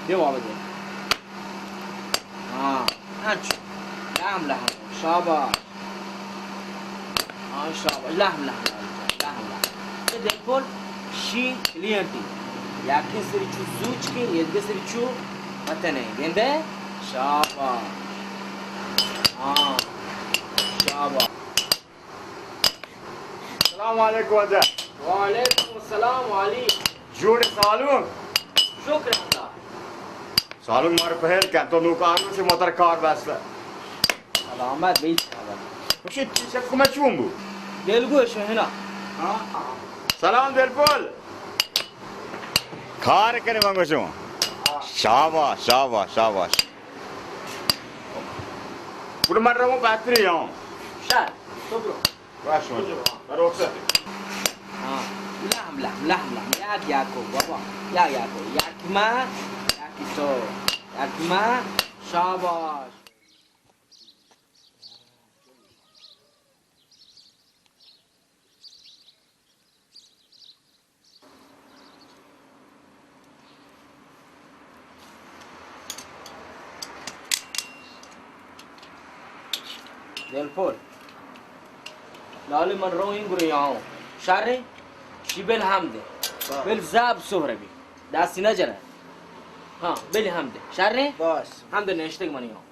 جواب دے. ہاں، انچو. لہم لہم. شاباش. ہاں، شاباش. لہم لہم، لہم لہم. اے دلپل شی کلینٹی. یکیں سری چو زوچ کے، یدگہ سری چو متنے. گندے؟ شاباش. ہاں. شاباش. السلام علیکم واجہ. وعلیکم السلام علی. جوڑ سالون؟ شکر اللہ. سالون مار پہل کن تو نوکانو سے موتر کار بستا. سلامت بیت. خوشی چی چک میں چون بو؟ دلگوش ہے نا. ہاں. سلام دلپل. کار کرے من گوشوں. شاباش، شاباش، شاباش. گڑا من رواں بہتری ہوں. شر، تو برو. باش، باش. برو، رخصت. ہاں. لہم، لہم، لہم، لہم. یک، یک کو، بابا. یک، یک کو. یک ما، یک تو. یک ما. شاباش. دلپل. لالی من رو این گروی آؤں. شر؟ شی بل ہم دے. بل زاب سہر بی. دستی نہ جنہ. ہاں، بل ہم دے. شر؟ باش. ہم دے نشتگ منی آؤں.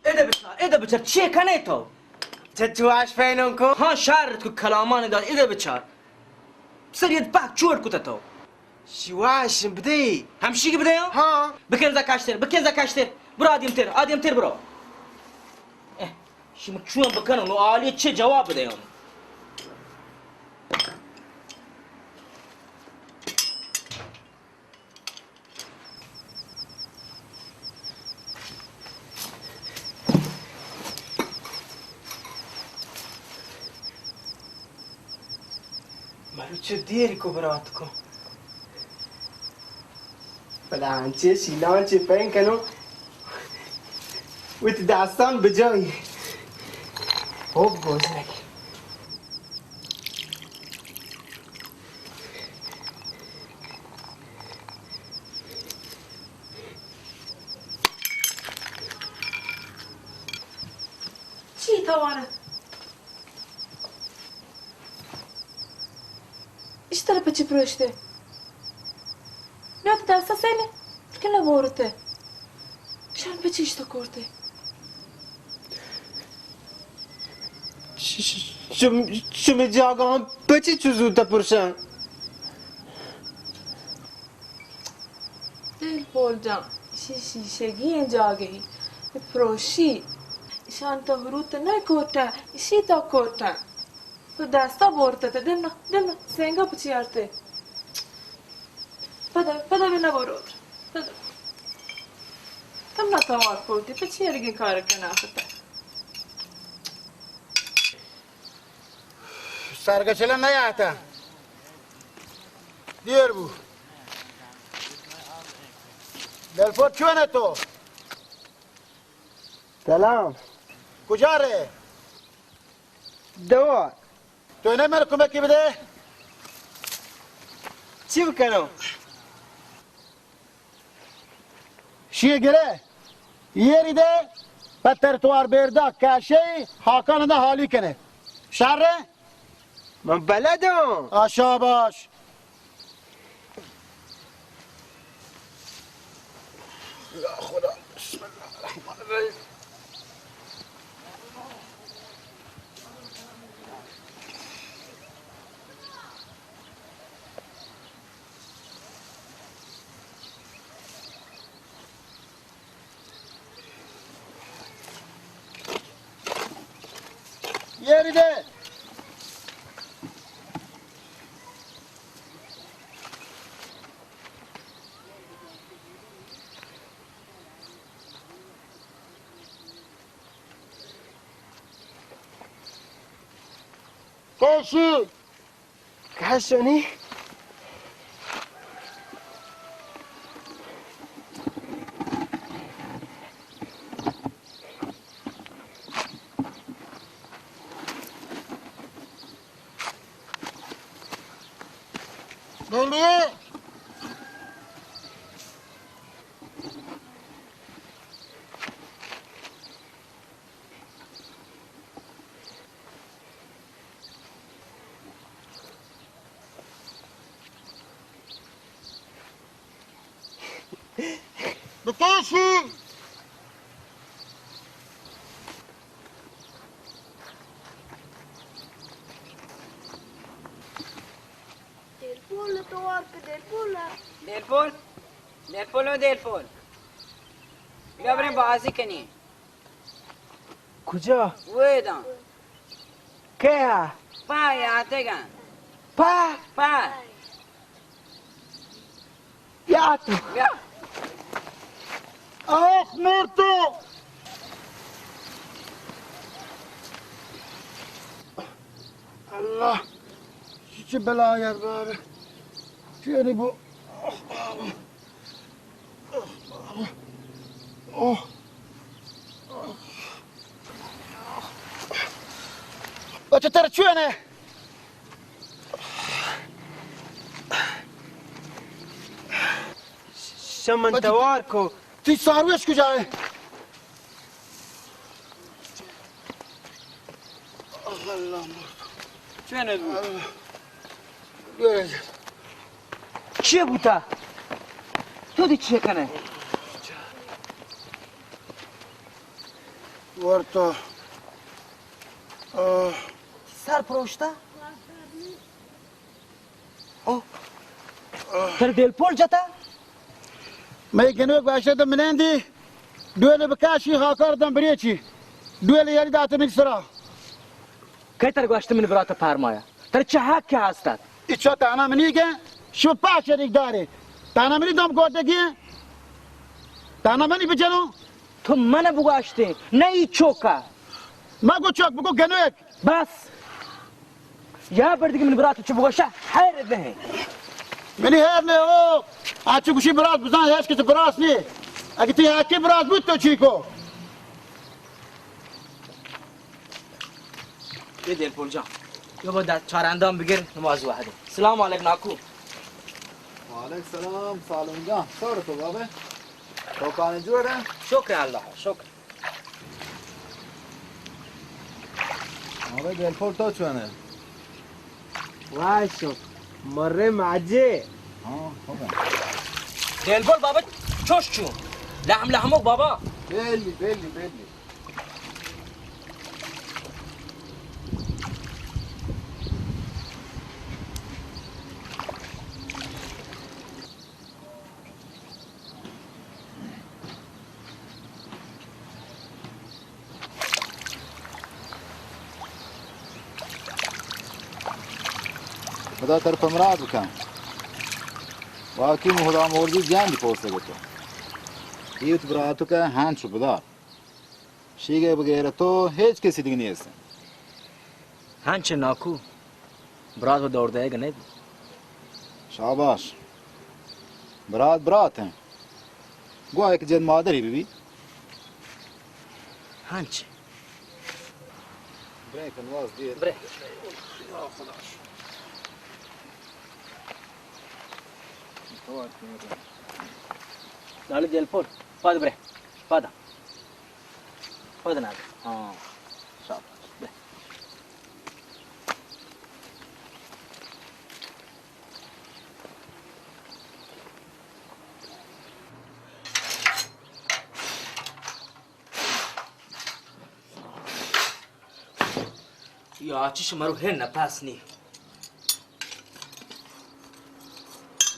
ادا بچار، ادا بچار، چی کنے تو؟ چچو آش پینوں کو؟ ہاں، شارت کو کلامان داد، ادا بچار. سریت پاک چوڑ کتا تو. شواش بدے. ہمشی کی بدے ہو؟ ہاں. بکن زکاشتر، بکن زکاشتر. برو آدیم تر، آدیم تر برو. اہ، شما چون بکنو، نو آلی چه جواب بدے ہو؟ مروچی دیر کو برات کو. پدا انچے شیلان چے پین کنو. وت داستان بجائی. خوب گوزنگی. چی توانت؟ اشتر پچی پروشتے؟ میات دستا سینے؟ کہ نبورتے؟ شان پچی اشتا کرتے؟ ش-، ش-، شم-، شمی جاگہ ہم پچی چو زوتا پرشان؟ دل پول جان، اشی شیشگی ایں جاگہی، پروشی. اشان تو ہروت نہ کوٹا، اشی تو کوٹا. تو دستا بورتے تے، دل نہ، دل نہ، سینگا پچی آرتے. پدا، پدا بنا بروت. پدا. تم نہ توار کوٹی، پچی ارگی کار کنا پتا. سرگچلہ نیاتہ. دیر بو. دلپور چون ئے تو؟ سلام. کجا رئے؟ دوار. تو نہ من کمکی بدے؟ چی بکنوں؟ شی گرے، ایری دے، پہ ترتوار بیردا کشے، ہاکان دا حالی کنے. شر ئے؟ من بلدوں. آ، شاباش. یا خدا، بسم اللہ الرحمن الرحیم. یاری دے. کسی؟ کسونی؟ بلی. بکشی. دلپول، تو وار کہ دلپول. دلپول؟ دلپول و دلپول. بیا بریں بازی کنیں. کجا؟ ویداں. کیا؟ پا یاتگاں. پا؟ پا. یات. بیا. آخ مرتو. اللہ. چی چی بلا یار بابا. چی بو. آخ بابا. اوہ. بچہ ترا چوئے نے؟ شمن بچہ توار کو. تی سارویش کجا ہے؟ اللہ مرد. چوئے نے؟ چی بوتا؟ تو دی چی کنے؟ ورتا. آہ. سر پروشتا؟ او. تر دل پول جتا؟ مئے گنوک باشد منندی. ڈویل بکاشی خاکار دم بریچی. ڈویل یاری دات من سرا. کئے تر گوشت من برات پرمایا؟ تر چہ حق کہ ہستت؟ اچا تانا منی گے، شو پاش ریک دارے. تانا منی دم گوٹگی. تانا منی بجنو. تو من بگوشتے، نہ ای چوکا. ما گو چوک بگو گنوک. بس. یا بردگی من برات چو بگوشا، حیر نہ. منی حیر نہ ہو. آچو گوشی برات بزان، ہیچ کس براس نی. اگه تی حقی براس بود تو چی کو؟ اے دلپول جان، بیا با در چار اندام بگر، نماز وحده. سلام علیک ناکو. وعلیک سلام سالم جان، چور تو بابا؟ تو کان جوڑ ہے؟ شکر اللہ، شکر. بابا دلپول تو چون ہے؟ واہ شکر، مرے ماجے. ہاں، خوب ہے. دلپول بابا چوش چو؟ لحم لحمک بابا. بیلی، بیلی، بیلی. خدا تر پہ مراد بکن. واقعی من خدا مرزی جان دی پوستے گتو. یہ تو براتو کہ ہنچ بدار. شیگے بغیر تو ہیچ کسی دیگه نیست. ہنچ ناکو، برات و دور دئیگ نہ بی. شاباش. برات برات ہیں. گوا ایک جد مادری بی بی. ہنچ. برے کن واز دیر. برے. نالی دلپول، پاد برے. پادا. پد نہ. ہاں. شاباش. بیا. یا چش مرو ہے نپس نی.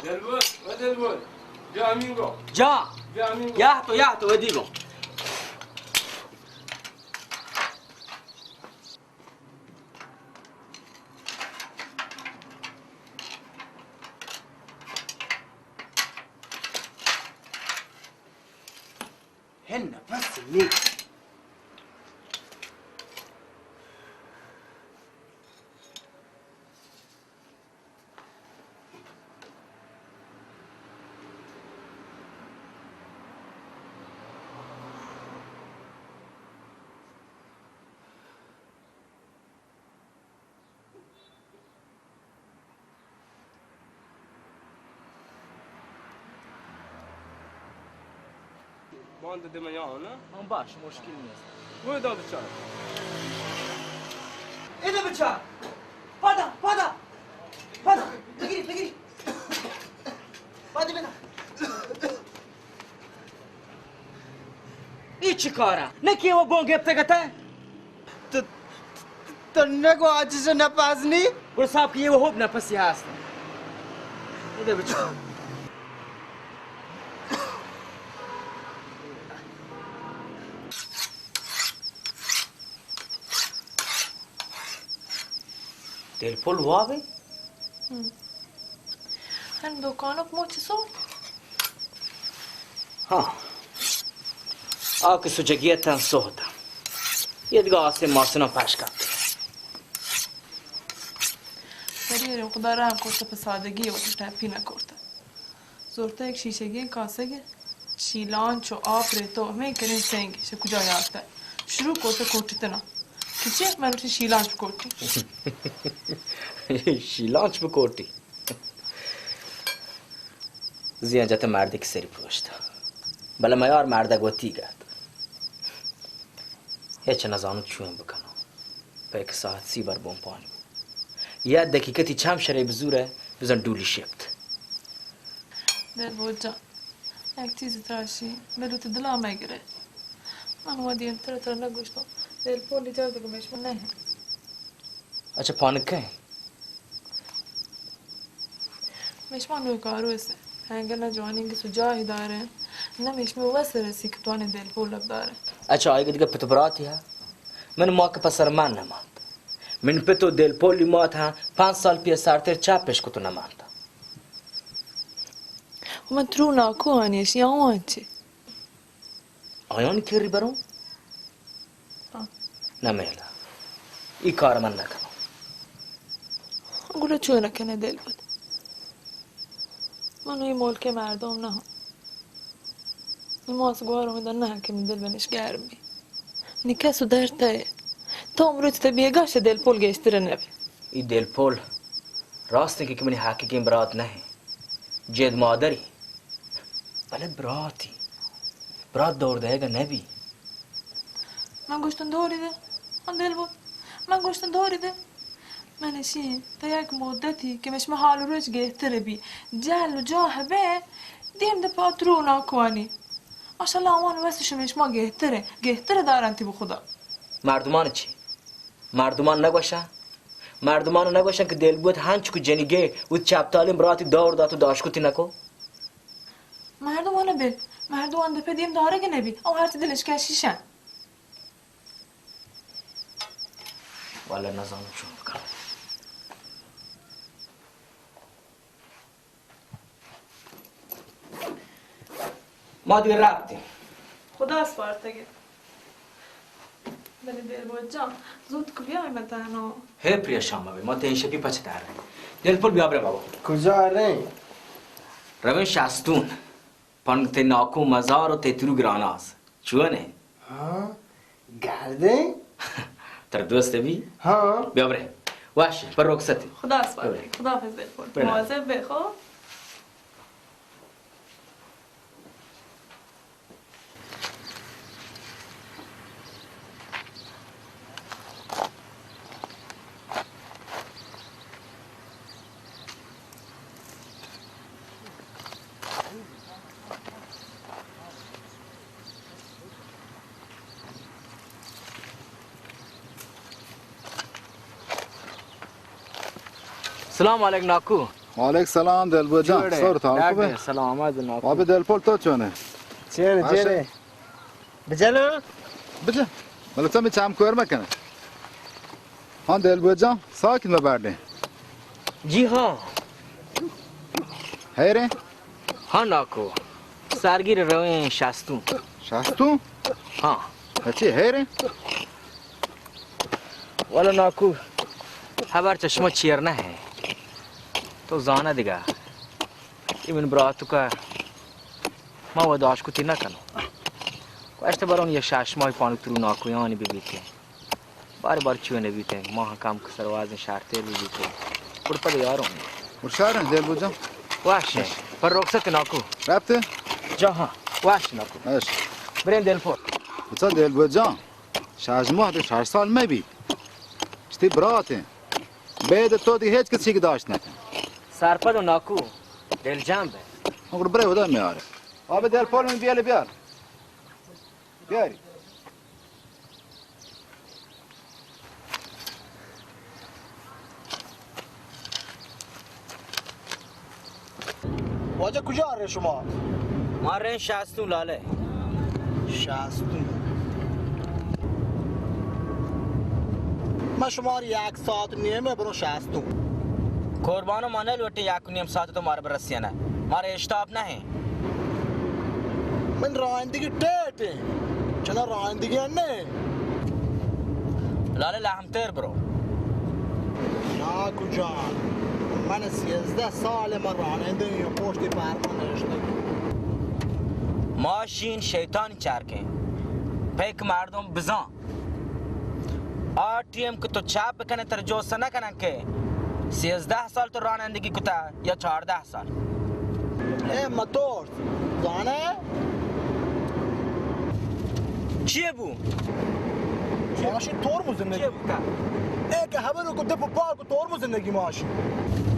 دلبر، او دلبر، بیا ہمینگو. جا. بیا ہمینگو. یا تو، یا تو ودی گو. ہے نپس نی. باند دمیا نه؟ ہاں، باش، مشکل نیست. وای دا بچار. ایده بچار. پادا، پادا. پادا. بگیری، بگیری. پادا بنا. ای چی کارا؟ نکی و گون گپتگتا؟ تو، تو نگو آ چیز نپس نی؟ گڑا صاحب کہ یہ وہ ہوب نپسی ہست. ادھر بچو. دلپل وابے؟ ہم. ہن دکانک مو چسو؟ ہاں. آ کہ سجگی اتن سوہت. یہ دگہ آسے ماسنا پش کپت. پری خدا رحم کرتا، پہ سادگی وتی ٹپی نہ کرتا. زرتا یک شیشگی کاسگ، شیلانچ و آپ ریتو، ہمیں کریں سنگ شہ کجا یارتا. شروع کرتا کوٹتنا. کچے من وتی شیلانچ بکوٹی. شیلانچ بکوٹی. زیان جت مردک سری پروشت. بلے میار مردک وتی گت. ہچ نزانت چون بکنو. پہ یک ساعت سی بر بمپانی. یک دقیقتی چم شرے بزورے، بزن ڈولی شپت. دلبود جان، یک چیزی تراشی، بلوت دلا مگرے. من وا دیمتر ترا نگوشتم، دلپولی جاگہ گمیش من نہ. اچھا، پانک کئے؟ مشما نوکارو است. انگہ نہ جوانی کہ سجاہی دارے، نہ مشما وس رسی کہ توانی دلپول لبدارے. اچھا، آئی دگہ پت براتی ہا؟ من ما کہ پسر من نہ مانت. من پت و دلپولی مات ہا، پانچ سال پیسرتر چاپش کت و نہ مانت. و من ترو ناکو آنی اشی آوان چی؟ آیانی کری برو؟ ہاں. نہ میلا. ای کار من نکنم. گڑا چون نکنے دلبود؟ من ای ملک مردم نہ ہم. ای ماس گوار امیدن نہ کہ من دل بنش گرم بی. نی کس و درد ہے. تو امروز تے بیگاہ شہ دلپول گیشتر نبی. ای دلپول راست کہ منی حقیقی برات نہ. جد مادری. بلے براتی. برات دور دئیگ ءَ نہ بی. من گوشتن دوری دے. آ دلبود. من گوشتن دوری دے. من اشی تا یک مدتی کہ مشما حال و روچ گہتر بی. جہل و جاہ بے. دیم دے پاترو ناکوانی. ماشاءاللہ آوان وس شمشما گہتر، گہتر دارنتی بخدا. مردمان چی؟ مردمان نگوشن؟ مردمان نگوشن کہ دلبود ہنچو کہ جنیگے و چپتالین براتی دور دات و داشکتی نکو؟ مردمان بل، مردمان دپہ دیم دارگ نبی، او ہرچی دلش کشیشن. واللہ نزانم چون بکنم. ما دیگہ رفتیم. خدا سپارتگے. بلے دلبود جان، زوت کہ بیائے من تہنا. ہے پریشان مبے، ما تئی شپی پچ داریں. دلپل بیا برے بابا. کجا رئیں؟ رویں شستون. پنگ تئی ناکو مزار و تئی ترو گراناز. چون ئے؟ ہاں، گردیں. ترا دوست بی؟ ہاں. بیا برے. واش، پر رخصتی. خدا سپارت. بیا برے. خدا حافظ دلپل. برے. مواظب بے خو. سلام علیک ناکو۔ وعلیک سلام دلبود جان۔ جوڑ ئے؟ سر تھا ڈاکٹر خوبے؟ سلام آمد ناکو۔ بابے دلپل تو چونے؟ چیرے، چیرے۔ بجن۔ بجن۔ بلے تو می چام کور مکن۔ ہاں دلبود جان، ساکن ببردے۔ جی ہاں۔ ہیرے؟ ہاں ناکو، سارگیر رویں شاستوں۔ شاستوں؟ ہاں۔ اچھے ہیرے؟ والا ناکو، ہبر چشمہ چیر نہ ہے۔ تو زانہ دگہ۔ اے من براتکا ما و داشت کتی نہ کنوں۔ گوشت برون یہ شش ماہ پانک ترو ناکویانی ببیتے۔ بار بار چوئے نبیتے، ماہ کم کسر وازیں شارتر ببیتے۔ پر پد یاروں۔ پر شارن دلبود جان۔ واش۔ پر رخصت ناکو۔ رابطے؟ جا ہاں۔ واش ناکو۔ اش۔ برین دلپل۔ بچا دلبود جان۔ شش ماہ تو شش سال میں بھی۔ اشتی براتیں۔ بید تو دیگه ہیچ کسی که داشت نکن۔ سرپد و ناکو، دلجم به۔ اگر برای خدا میاره۔ آب دلپل من بیال بیار۔ بیاری۔ واجہ کجا رے شما؟ ما رے شاستوں لالے۔ شاستوں۔ ما شمار یک ساعت نیمے برو شاستوں۔ قربانو، ما نہ لوٹیں یک نیم ساعت تو مار برسینا۔ مارے اشتاپ نہ ہے۔ من رانندگی ٹیٹ ہیں۔ چنا رانندگی نہ ہے۔ لالے لہم تیر برو۔ ناکو جان، من سیزدہ سال من رانندہ یا پشت پرمان نشتگ۔ ماشین شیطان چرکیں۔ پیک مردم بزان۔ آ ٹیم کہ تو چاپ بکنے تر جوست نہ کنن کہ سیزدہ سال تو رانندگی کتا یا چاردہ سال۔ اے متور زانے؟ چیے بو؟ ماشی تورمز زندگی۔ چیے بو کا؟ اے کہ خبر کو دپ پاک تورمز زندگی ماشی۔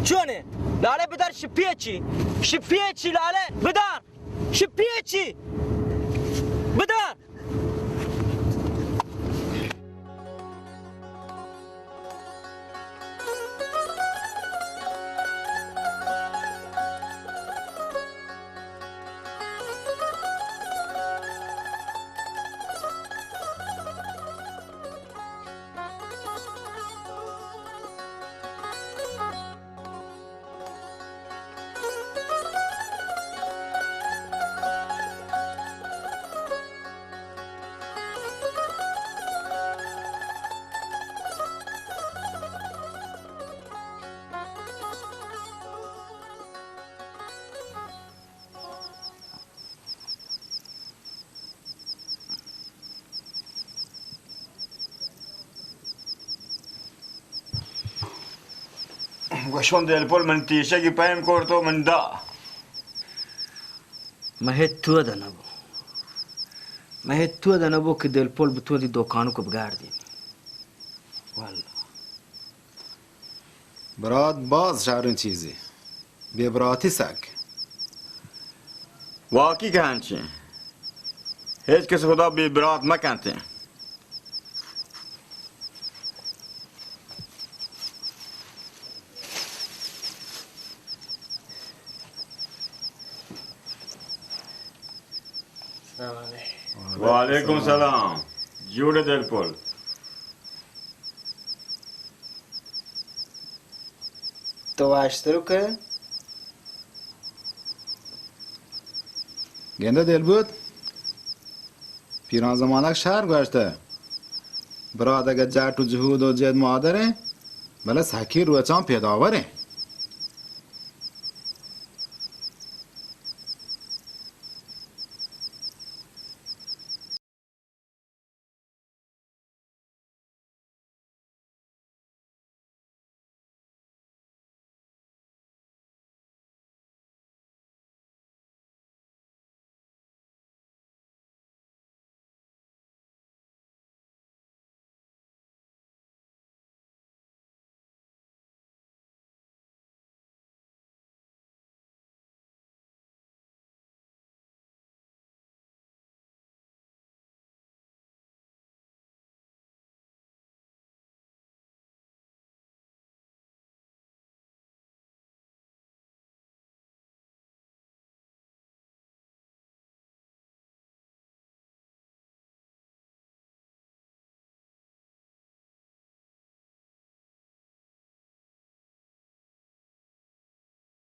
چونے؟ لالے بدار شپیچی۔ شپیچی لالے بدار۔ شپیچی۔ بدار۔ گوشون دلپل من تیشگی پیم کرتو من دا۔ مہ تو دنبو۔ مہ تو دنبو کہ دلپل بتو دی دکانو کو بگار دی۔ واللہ۔ برات باز شریں چیزے۔ بے براتی سک۔ واقعی کہ ہنچیں۔ ہیچ کس خدا بے برات مکنتے۔ السلام علیکم۔ وعلیکم السلام۔ جوڑ دلپل۔ تو واشترو کہ؟ گندہ دلبود، پیران زمانگ شہر گوشتہ، برات اگہ جٹ و جہود و جد مادریں، بلے سکی روچان پیداوریں۔